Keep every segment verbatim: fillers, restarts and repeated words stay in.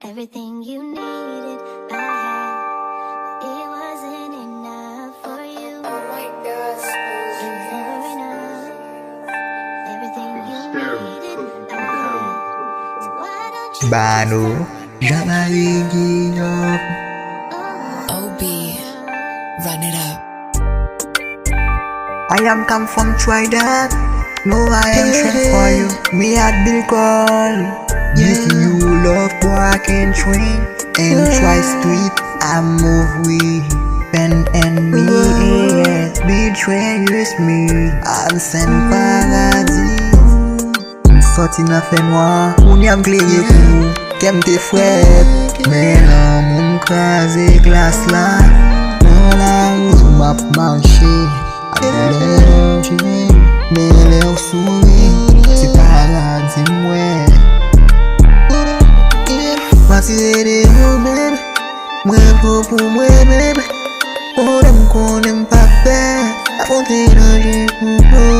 Everything you needed, I had. It wasn't enough for you. It's never enough. Everything you needed, I had. So why don't you just Bano, stop Jean-Marie Guillaume. O B, run it up. I am come from Trinidad. No, I am strength for you. Me at Bill Call. If you love, boy, I can train. And try street, I move with pen and me. Yes, betrayers me. I'm sent paradis. M sòti nan fènwa, kounye a m klere pou ou. Kè m te frèt, men lanmou m kraze glas la. Nan lari m ap mache, ap manje, men lè w souri, se paradi m wè. M atire de ou, baby. Mwen fò pou mwen, baby. Konnen m konnen m pa pè afwonte danje pou ou.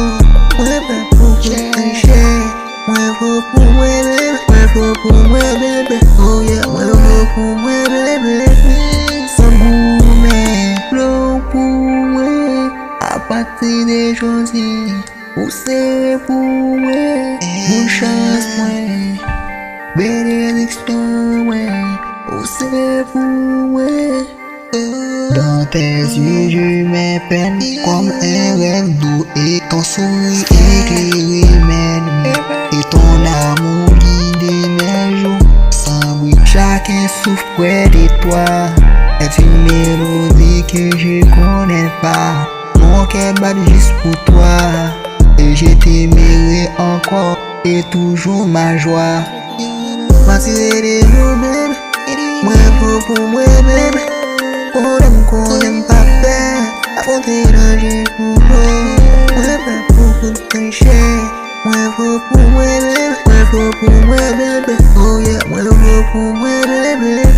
Mwen prè pou tout riche. Mwen fò pou mwen, baby. Mwen fò pou mwen, baby. Oh yeah, mwen fò pou mwen, baby. San goumen, flow pou mwen. Apati de jodi, ou se pou mwen. Bon chans mwen, benediksyon mwen, ou se pou mwen. Dans tes yeux, je me peine comme un rêve doux et ton sourire éclaire mes nuits et ton amour guide mes jours sans bruit. Chacun souffre près de toi est une mélodie que je connais pas. Mon cœur bat juste pour toi et je t'aimerai encore et toujours ma joie. M atire de ou, baby. Mwen fò pou mwen, baby. Konnen m konnen m pa pè afwonte danje pou ou. Mwen prè pou tout riche. Mwen fò pou mwen, baby. Mwen fò pou mwen, baby. Oh yeah, mwen fò pou mwen, baby.